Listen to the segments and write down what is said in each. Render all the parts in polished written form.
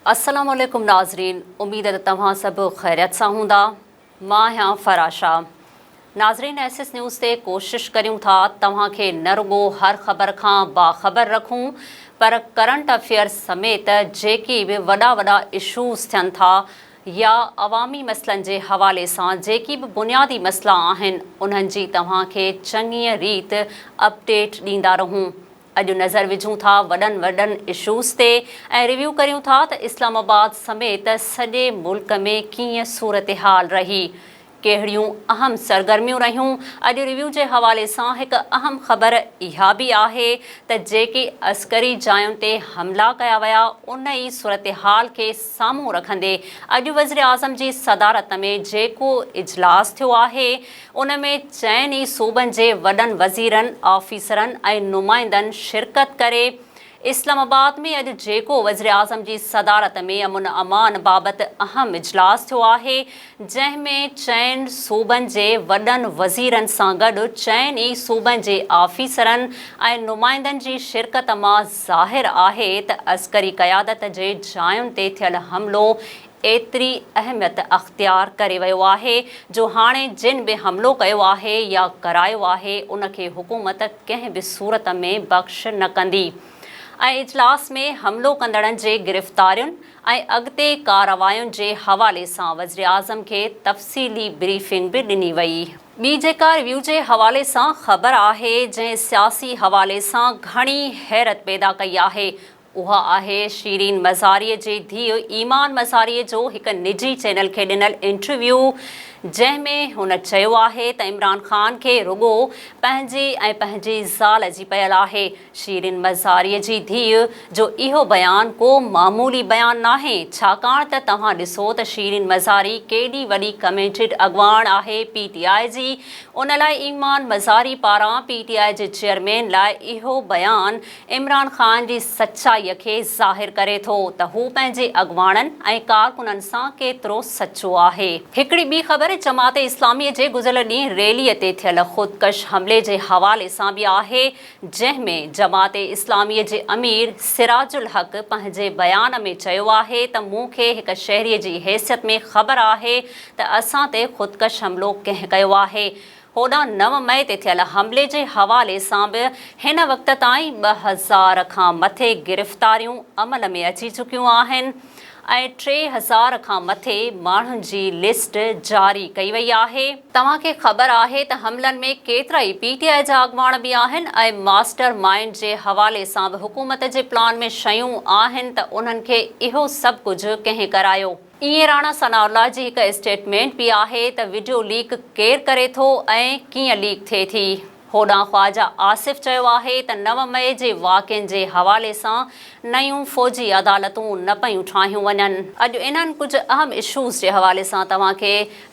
السلام عليڪم ناظرين اميد ته توهان سڀ خيريت سان هوندا مان آهيان فراشا ناظرين ايس ايس نيوز تي ڪوشش ڪريون ٿا توهان کي نه رڳو هر خبر کان باخبر رکون پر ڪرنٽ افيئر سميت جيڪي به وڏا وڏا اشوز ٿين ٿا يا عوامي مسئلن جي حوالي سان جيڪي به بنيادي مسئلا آهن انهن جي توهان کي چڱيء ريت اپڊيٽ ڏيندا رهون. اڄ نظر وجهون ٿا وڏن وڏن اشوز تي ۽ ريويو ڪريون ٿا ته اسلام آباد سميت سڄي ملڪ ۾ ڪيئن صورتحال رهي، ڪهڙيون اهم سرگرميون رهيون، اڄ ريويو جي حوالي سان هڪ اهم خبر اها به آهي ته جيڪي عسڪري جاين تي حملا ڪيا ويا ان ئي صورتحال کي سامهون رکندي اڄ وزيراعظم جي صدارت ۾ جيڪو اجلاس ٿيو آهي ان ۾ چئن ئي صوبن جي وڏن وزيرن، آفيسرن ۽ نمائندن شرڪت ڪري. اسلام آباد ۾ اڄ جيڪو وزيراعظم جي صدارت ۾ امن امان بابت اهم اجلاس ٿيو آهي، جنهن ۾ چئن صوبن جي وڏن وزيرن سان گڏ چئن ئي صوبن جي آفيسرن ۽ نمائندن جي شرڪت مان ظاهر آهي ته عسڪري قيادت جي جاين تي ٿيل حملو ايتري اهميت اختيار ڪري ويو آهي جو هاڻي جن به حملو ڪيو آهي يا ڪرايو آهي ان کي حڪومت ڪنهن به صورت ۾ بخش نه ڪندي ۽ اجلاس ۾ حملو ڪندڙن جي گرفتارين ۽ اڳتي ڪاررواين جي حوالي سان وزيراعظم کي تفصيلي بريفنگ به ڏني وئي. ٻي جيڪا ريويو جي حوالي سان خبر آهي جنهن سياسي حوالي سان گهڻي حيرت پيدا ڪئي آهي اها آهي شيرين مزاريء جي ڌيء ايمان مزاريء جو هڪ نجي چينل کي ڏنل انٽرويو، جنهن ۾ هن چيو آهي ته عمران خان کي رڳو پنهنجي ۽ پنهنجي زال جي پيل آهي. شيرين مزاريء جي ڌيء جو اهو بيان ڪو معمولي بيان ناهي، ڇاڪاڻ ته توهان ڏسو ته شيرين مزاري ڪيڏي وڏي ڪميٽيڊ اڳواڻ آهي پي ٽي آء جي، ان لاء ايمان مزاري پاران پي ٽي آء جي چيئرمين لاء اهو بيان عمران خان جي سچائيء کي ظاهر ڪري ٿو ته هو پنهنجي اڳواڻن ۽ ڪارڪنن سان ڪيترو سچو آهي. هڪڙي ٻي خبر جماعت اسلاميء جي گذريل ڏينهن ريليء تي ٿيل خودڪش حملي جي حوالي سان به آهي، جنهن ۾ جماعت اسلاميء جي امير سراج الحق پنهنجي بيان ۾ چيو آهي ته مون کي هڪ شهريء جي حيثيت ۾ خبر آهي ته اسان تي خودڪش حملو ڪنهن ڪيو آهي. هوڏانهن 9 مئي تي ٿيل حملي جي حوالي سان به هن وقت تائين 2000 کان مٿي گرفتاريون عمل ۾ اچي چڪيون آهن ۽ 3000 کان مٿي ماڻهن جي لسٽ جاري ڪئي وئي آهي. توهان کي خبر آهي ته حملن ۾ ڪيترائي پي ٽي آء جا اڳواڻ به آهن ۽ ماسٽر مائينڊ جي حوالي سان به حڪومت جي پلان ۾ شيون آهن ته انهن کي اهو سڀ ڪجهه ڪنهن ڪرايو؟ ايئن راڻا ثناء الله جي هڪ اسٽيٽمينٽ به آهي ته وڊيو ليڪ ڪير ڪري ٿو ۽ ڪيئن ليڪ ٿئي ٿي. هوڏانهن خواجه آصف چيو آهي ته 9 مئي جي واقعن جي حوالي سان نيون فوجي عدالتون نه پيون ٺاهيون وڃن. اڄ انهن ڪجهه اهم اشوز جي حوالي سان توهان کي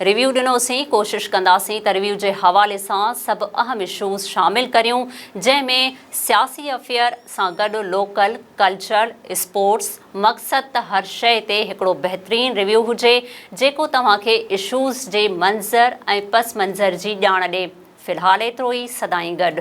ريويو ڏنوسين، ڪوشش ڪنداسين ته ريويو جي حوالي سان سڀ اهم اشوز شامل ڪريون جنهن ۾ سياسي افيئر سان گڏ لوڪل، ڪلچرل، اسپورٽس، مقصد ته هر شيء تي هڪڙو بهترين ريويو هجي جيڪو توهان کي اشوز جي منظر ۽ پس منظر جي ڄاڻ ڏي. في الحال ايترو ئي سدائين گڏ.